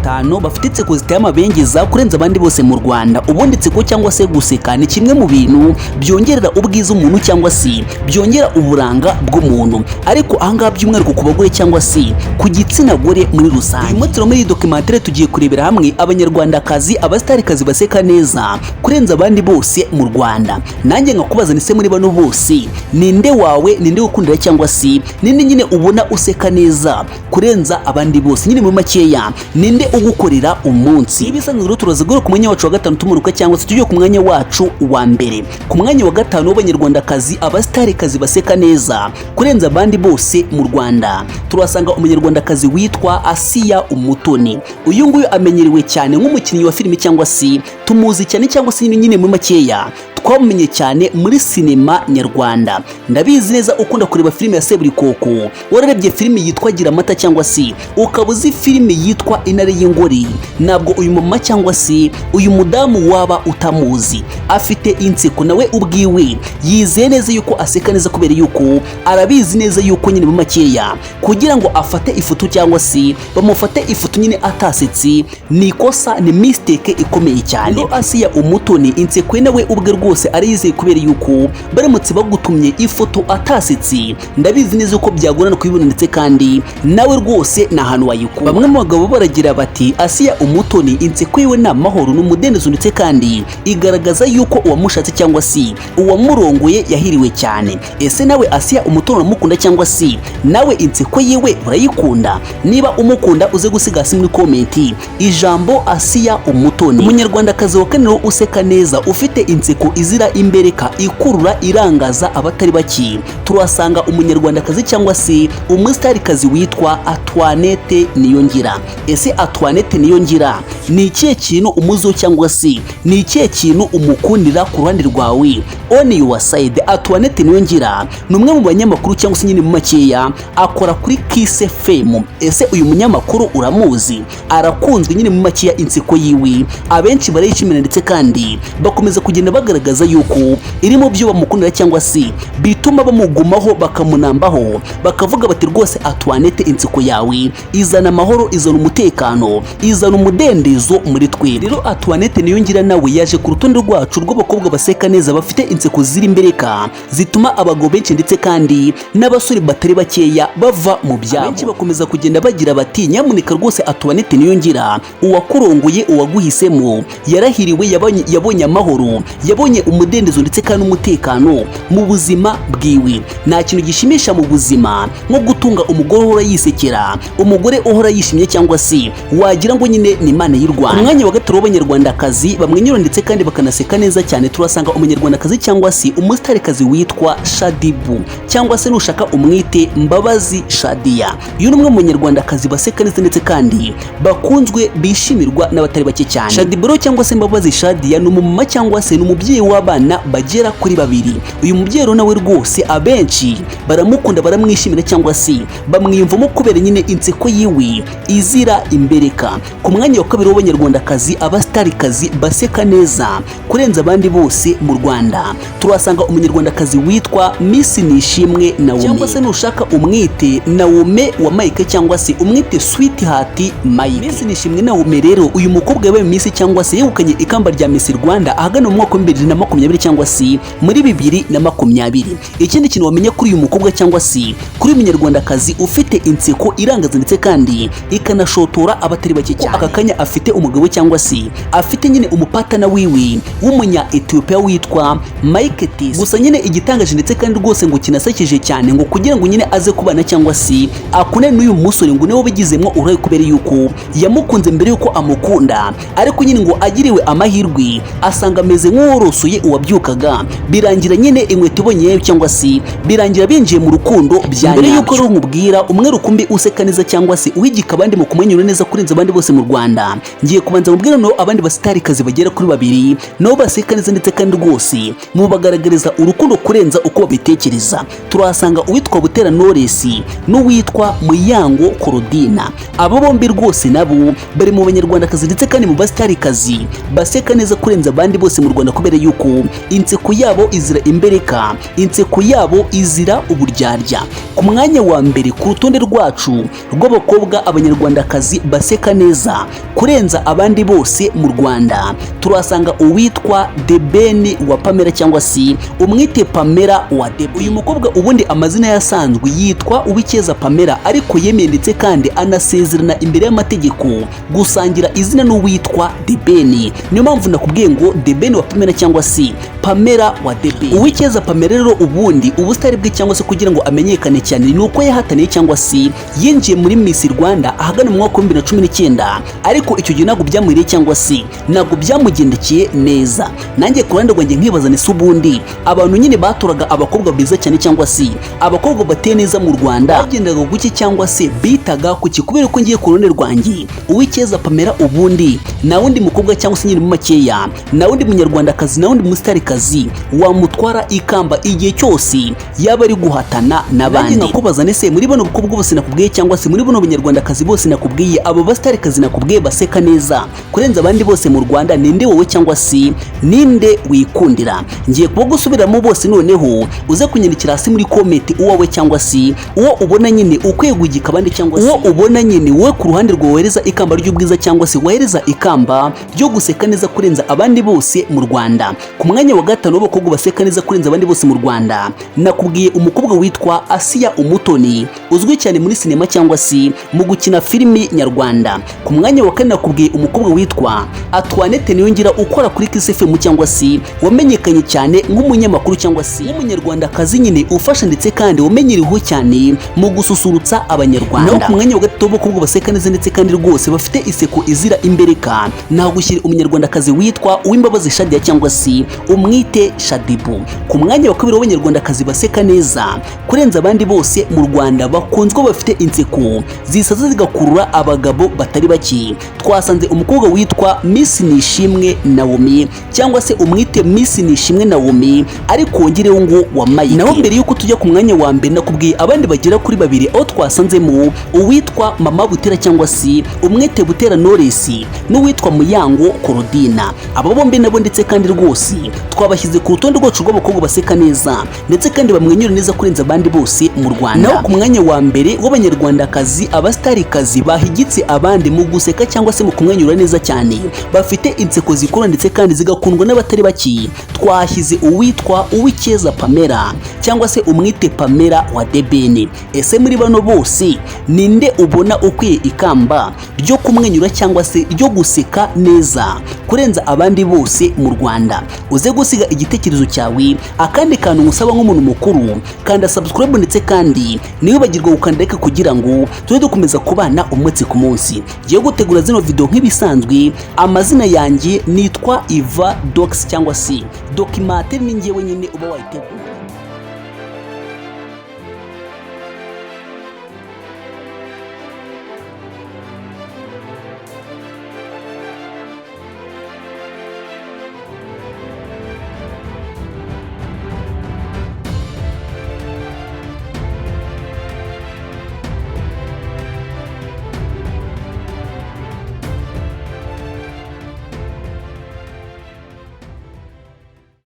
Batanu bafite inseko ziteye amabengeza kurenza abandi bose mu Rwanda. Ubundi inseko cyangwa se guseka ni kimwe mu bintu byongerera ubwiza umuntu cyangwa se byongera uburanga bw'umuntu, ariko ahangaha by'umwihariko ku bagore cyangwa se ku gitsina gore muri rusange. Uyu munsi rero muri iyi documentaire tugiye kurebera hamwe Abanyarwandakazi, abasitarikazi baseka neza kurenza abandi bose mu Rwanda. Nanjye nkakubaza ni se, muri bano bose ninde wawe, ninde wikundira, cyangwa se ninde nyine ubona useka neza kurenza abandi bose? Nyine muri makeya, ninde ugukorera umunsi? Ibisanzwe rero turaza guhera ku mwanya wacu wa gatanu tumanuka, cyangwa se tujye ku mwanya wacu wa mbere. Ku mwanya wa gatanu w'Abanyarwandakazi, abasitarikazi baseka neza kurenza abandi bose mu Rwanda, turasanga Umunyarwandakazi witwa Asiya Umutoni. Uyu nguyu amenyerewe cyane nk'umukinnyi wa filimi, cyangwa se tumuzi cyane, cyangwa se nyine muri makeya twamumenye cyane muri sinema nyarwanda. Ndabizi neza ukunda kureba filime ya Seburikoko, wararebye filime yitwa Gira Amata, cyangwa se ukaba uzi filime yitwa Intare y'Ingori. Ntabwo uyu mama cyangwa se uyu mudamu waba utamuzi. Afite inseko, nawe ubwiwe yizeye neza yuko aseka neza, kubera yuko arabizi neza yuko nyine mu makeya kugira ngo afate ifoto cyangwa se bamufate ifoto nyine atasetse ni ikosa, ni mistake ikomeye cyane. Rero Asiya Umutoni inseko ye nawe ubwe rwose ariyizeye, kubera yuko baramutse bagutumye ifoto atasetse, ndabizi neza ko byagorana kuyibona, ndetse kandi nawe rwose ni ahantu wayikura. Bamwe mu bagabo baragira bati: "Asiya Umutoni inseko yiwe ni amahoro, ni umudendezo, ndetse kandi igaragaza yuko uwamushatse cyangwa se uwamurongoye yahiriwe cyane." Ese nawe Asiya Umutoni uramukunda, cyangwa se nawe inseko yiwe urayikunda? Niba umukunda, uze gusiga hasi muri comment ijambo Asiya Umutoni. Umunyarwandakazi wa kane useka neza, ufite inseko izira imbereka, ikurura, irangaza abatari bake, turasanga Umunyarwandakazi cyangwa se umustarikazi witwa Antoinette Niyongira. Ese Antoinette Niyongira ni ikihe kintu umuziho, cyangwa se ni ikihe kintu umukundira ku ruhande rwawe, on your side? Antoinette Niyongira ni umwe mu banyamakuru, cyangwa se nyine mu makeya akora kuri Kiss FM. Ese uyu munyamakuru uramuzi? Arakunzwe. Nyine mu makeya inseko yiwe abenshi barayishimira, ndetse kandi bakomeza kugenda bagaragaza yuko iri mu byo bamukundira cyangwa se bituma bamugumaho, bakamunambaho, bakavuga bati: "Rwose Antoinette, inseko yawe izana amahoro, izana umutekano, izana umudendezo muri twe." Rero Antoinette Niyongira nawe yaje ku rutonde rwacu rw'abakobwa baseka neza, bafite inseko ziri imbereka, zituma abagabo benshi ndetse kandi n'abasore batari bakeya bava mu byabo. Benshi bakomeza kugenda bagira bati: "Nyamuneka rwose Antoinette Niyongira, uwakurongoye, uwaguhisemo yarahiriwe, yabonye amahoro, yabonye umudendezo ndetse kandi n'umutekano mu buzima bwiwe." Nta kintu gishimisha mu buzima nko gutunga umugore uhora yisekera, umugore uhora yishimye, cyangwa se wagira ngo nyine ni Imana y'u Rwanda. Umwanya wa gatatu w'Abanyarwandakazi bamwenyura ndetse kandi bakanaseka neza cyane, turasanga Umunyarwandakazi cyangwa se umustarikazi witwa Shaddyboo, cyangwa se nushaka umwite Mbabazi Shadia. Uyu ni umwe mu Banyarwandakazi baseka neza ndetse kandi bakunzwe, bishimirwa n'abatari bake cyane. Shaddyboo cyangwa se Mbabazi Shadia ni umumama cyangwa se ni umubyeyi w'abana bagera kuri babiri. Uyu mubyeyi rero nawe rwose abenshi baramukunda, baramwishimira, cyangwa se bamwiyumvamo kubera nyine inseko yiwe izira imbereka. Ku mwanya wa kabiri w'Abanyarwandakazi, abasitarikazi baseka neza kurenza abandi bose mu Rwanda, turasanga Umunyarwandakazi witwa Miss Nishimwe Naomi, cyangwa se nushaka umwite Naomi wa Mike, cyangwa se umwite Sweetheart Mike. Miss Nishimwe Naomi rero, uyu mukobwa yabaye Miss cyangwa se yegukanye ikamba rya Miss Rwanda ahagana mu mwaka wa 2020, cyangwa se muri 2020. Ikindi kintu wamenya kuri uyu mukobwa cyangwa se kuri uyu Munyarwandakazi ufite inseko irangaza ndetse kandi ikanashotora abatari bake cyane, aka kanya afite umugabo, cyangwa se afite nyine umupatana wiwe w'umunya Ethiopia witwa Mike Tis. Gusa nyine igitangaje ndetse kandi rwose ngo kinasekeje cyane, ngo kugira ngo nyine aze kubana cyangwa se akune n'uyu musore, ngo niwe wabigizemo uruhare, kubera yuko yamukunze mbere yuko amukunda, ariko nyine ngo agiriwe amahirwe asanga ameze nk'uworosoye uwabyukaga, birangira nyine inkweto ibonye, cyangwa se birangira binjiye mu rukundo bya mbere. Yuko rero nkubwira umwe rukumbi useka neza cyangwa se uhigika abandi mu kumwenyura neza kurenza abandi bose mu Rwanda, ngiye kubanza mubwira no abandi basitarikazi bagera kuri babiri nabo baseka neza ndetse kandi rwose mu bagaragariza urukundo kurenza uko babitekereza. Turahasanga uwitwa Butera Knowless n'uwitwa Muyango Korodina. Abo bombi rwose nabo bari mu Banyarwandakazi ndetse kandi mu basitarikazi baseka neza kurenza abandi bose mu Rwanda, kubera yuko inseko yabo izira imbereka, inseko yabo izira uburyarya. Ku mwanya wa mbere ku rutonde rwacu rw'abakobwa abanyarwandakazi baseka neza kurenza abandi bose mu Rwanda, turasanga uwitwa The Ben wa Pamela cyangwa se umwite Pamela wa The Ben. Uyu mukobwa ubundi amazina yasanzwe yitwa Uwicyeza Pamela, ariko yemeye ndetse kandi anasezerana imbere y'amategeko gusangira izina n'uwitwa The Ben. Niyo mpamvu nakubwiye ngo The Ben wa Pamela cyangwa se Pamela wa The Ben. Uwicyeza Pamela rero ubundi ubusitari bwe cyangwa se kugira ngo amenyekane cyane ni uko yahataniye cyangwa se yinjiye muri Miss Rwanda ahagana mu mwaka wa 2019, ariko icyo gihe ntabwo byamuhiriye cyangwa se ntabwo byamugendekeye neza. Nanjye ku ruhande rwanjye nkibaza ni se ubundi abantu nyine batoraga abakobwa beza cyane cyangwa se abakobwa bateye neza mu Rwanda bagendaga guke cyangwa se bitaga kuki? Kubera ko ngiye ku ruhande rwanjye Uwicyeza Pamela ubundi nta wundi mukobwa cyangwa se nyine mu makeya, nta wundi munyarwandakazi, nta wundi musitarikazi wamutwara ikamba igihe cyose yaba ari guhatana n'abandi. Nkakubaza nese muri bano bakobwa bose nakubwiye cyangwa se muri bano banyarwandakazi bose nakubwiye, abo basitarikazi nakubwiye baseka neza kurenza abandi bose mu Rwanda, ninde wowe cyangwa se ninde wikundira? Ngiye kuba gusubiramo bose, noneho uze kunyandikira hasi muri comment uwawe cyangwa se uwo ubona nyine ukwiye guhigika abandi, cyangwa se uwo ubona nyine wowe ku ruhande rwohereza ikamba ry'ubwiza cyangwa se wohereza ikamba ryo guseka neza kurenza abandi bose mu Rwanda. Ku mwanya wa gatanu w'abakobwa baseka neza kurenza abandi bose mu Rwanda, nakubwiye umukobwa witwa Asiya Umutoni uzwi cyane muri sinema cyangwa se mu gukina filimi nyarwanda. Ku mwanya wa kane nakubwiye umukobwa witwa Antoinette Niyongira ukora kuri Kiss FM cyangwa se wamenyekanye cyane nk'umunyamakuru cyangwa se nk'umunyarwandakazi nyine ufasha ndetse kandi wamenyereweho cyane mu gususurutsa abanyarwanda. Naho ku mwanya wa gatatu w'abakobwa baseka neza ndetse kandi rwose bafite iseko izira imbereka, nagushyira umunyarwandakazi witwa Uwimbabazi Shadia cyangwa se umwite Shadibu. Ku mwanya wa kabiri w'abanyarwandakazi baseka neza kurenza abandi bose mu Rwanda bakunzwe bafite inseko zisaza zigakurura abagabo batari bake, twasanze umukobwa witwa Miss Nishimwe Naomi cyangwa se umwite Miss Nishimwe Naomi, ariko wongereho ngo wa Mike. Naho mbere yuko tujya ku mwanya wa mbere nakubwiye abandi bagera kuri babiri, aho twasanzemo uwitwa Mama Butera cyangwa se umwite Butera Knowless n'uwitwa Muyango Korodina. Aba bombi nabo ndetse kandi rwose twabashyize ku rutonde rwacu rw'abakobwa baseka neza ndetse kandi bamwenyura neza kurenza abandi bose mu Rwanda. Naho ku mwanya wa mbere w'abanyarwandakazi abasitarikazi bahigitse abandi mu guseka cyangwa se mu kumwenyura neza cyane, bafite inseko zikura ndetse kandi zigakundwa n'abatari bake, twahashyize uwitwa Uwicyeza Pamela cyangwa se umwite Pamela wa The Ben. Ese muri bano bose ninde ubona ukwiye ikamba ryo kumwenyura cyangwa se ryo guseka neza kurenza abandi bose mu Rwanda? Uze gusiga igitekerezo cyawe. Akandi kantu ngusaba nk'umuntu mukuru, kanda subscribe ndetse kandi ntiwibagirwe gukanda like kugira ngo tujye dukomeza kubana umunsi ku munsi. Ngiye gutegura zino video nk'ibisanzwe, amazina yanjye nitwa Iva Dox cyangwa se Documentary, ni njyewe nyine uba wayiteguye.